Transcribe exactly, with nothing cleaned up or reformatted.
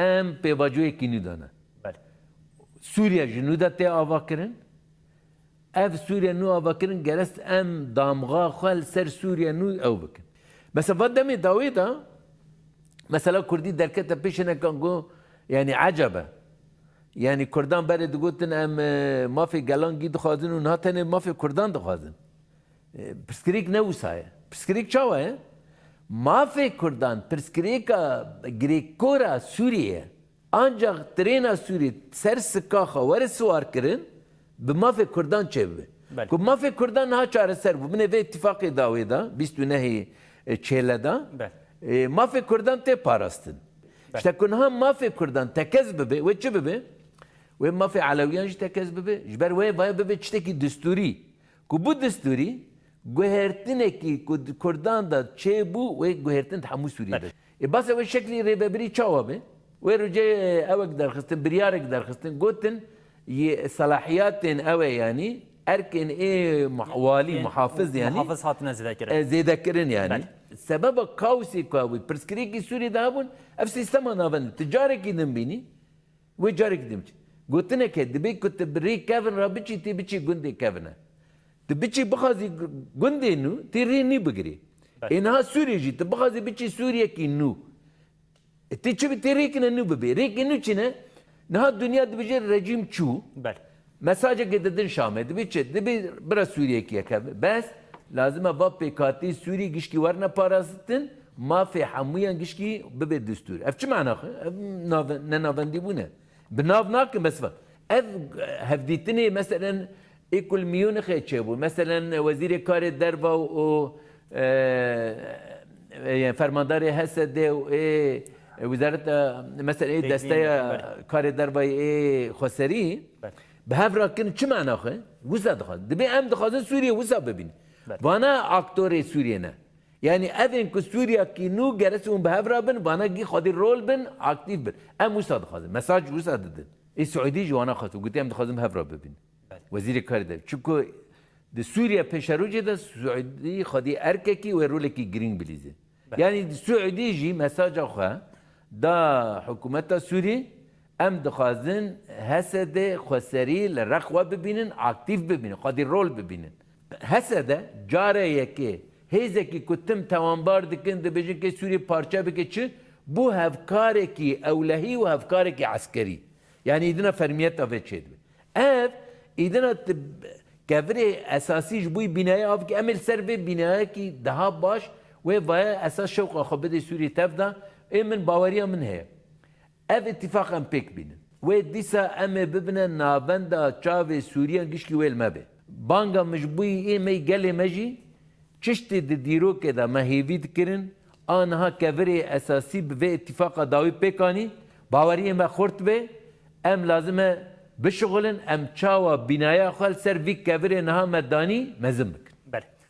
em pêvajoyekî nû dane. Sûriye ji nû de tê avakirin. Ev Sûriye nû avakirin, gerek em damga xwe li ser Sûriye nû ew bikin. Mesela va demê dawê de, mesela Kurdî derkete pêşinekan got, yanî ecebe. Yanî Kurdan berê digotin em, e, mafê gelan gî dixwazin û niha tenê mafê Kurdan dixwazin. E, pirsgirêk ne wisa ye. Pirsgirêk çawa ye? Mafê Kurdan, pirsgirêka girêkora Sûriyê ye. Ancax trêna Sûrî ser sikaxa were siwar kirin, bi mafê Kurdan çêbibe. Belê. Ku mafê Kurdan niha çareser bû. Binê vê îtîfaqê dawê de, bîst û nehê, e, çêle de, Belê. e, mafê Kurdan tê parastin. Belê. İşte ku niha mafê Kurdan tekez bibe, wê çi bibe? Wê mafê Elewiyan jî tekez bibe. Ji ber wê vaye bibe tiştekî distûrî. Ku bû distûrî, guhertinekî ku di Kurdan de çêbû, wê guhertin di hemû Sûriyê de. Belê. Ê, basa wê şeklî rêvebirî çawa be? Wê rojê ewek derxistin, biryarek derxistin, gotin, yê selahiyatên ew e yanî, erkên ê muh-, walî, Ê, muhafiz yanî, muhafiz hatine zêdekirin. e, zêdekirin yanî. Belê. Sebeba kaosê ku hebû, pirsgirêkî Sûriyê de hebûn, ev sîstema navend, tu carekî din bînî, Wê carekî din biçî. Gotinek heye, dibê ku tu bi rê kevin re biçî, tê biçî gundê kevine. Tu biçî bixwazî gu-, gundê nû, tê rê nû bigirî. Belê. Ê niha Sûriyê jî, tu bixwazî biçî Sûriyekî nû. E, tê çi bi, tê rêkine nû bibê. Rêkê nû çi ne? Niha dinya dibêje rejîm çû. Belê. Mesajekê didin Şamê. Dibê çi? Dibê bira Sûriyekî yek hebe. Bes, lazim e va pêkhatî Sûrî gişkî werne parastin, mafê hemûyan gişkî bibe distûr. Ev çi mena xwe? Ev nave-, nenavendîbûn e. Bi nav nakin bes va. Ev hevdîtinê, meselen, ê ku li Miyûnixê çêbû. Meselen, Wezîrê Karê Derve û, e, e, fermandarê H S D û ê, e, wezareta, meselen, ê Pêkî, desteya belê. Karê Derve ê xweserî, Belê. Bi hev re kin çi mena xwe? Wisa dixwazin. Dibê em dixwazin Sûriye wisa bibînin. Belê. Vana aktorê Sûriye ne. Yanî evên ku Sûriyekî nû gerek hûn bi hev re bin, vana gî xwedî rol bin, aktîf bin. Em wisa dixwazin. Mesaj wisa didin. Ê Siûdî jî wana xwest. Gotî em dixwazin bi hev re bibînin. Belê. Wezîrê Karê Derve. Çunku di Sûriye pêşerojê de Siûdî xwedî erkekî wê rolekî girîng bilîzê. Belê. Yanî Siûdî jî mesaja xwe da hikûmeta Sûrî, em dixwazin H S D xweserî li rex we bibînin, aktîf bibînin, xwedî rol bibînin. H S D cara yekê hêzekî ku tim tewanbar dikin, dibêjin kê Sûrî parçe bike çi, bû hevkarekî ewlehî û hevkarekî eskerî. Yanî îdina fermiyeta vê çêdibe. Ev, îdina ti-, kevirê esasî ji bo bînayê avkî, em ê li ser vê bînayekî daha baş wê vaye esas şewqa xwe bidê Sûriyê tev de, ê min baweriya min heye. Ev îtîfaq em pêk bînin. Wê dîsa em ê bibine navenda çavê Sûriyan gişkî wê li me bê. Banga min ji bo ê me yî gelê me jî Çiştê di dîrokê de me hêvî dikirin, a niha kevirê esasî bi vê îtîfaqa dawî pêk anî, baweriyê me xurt bê, em lazim e bişuxulin, em çawa bînaya xwe li ser vî kevirê niha me danî mezin bikin.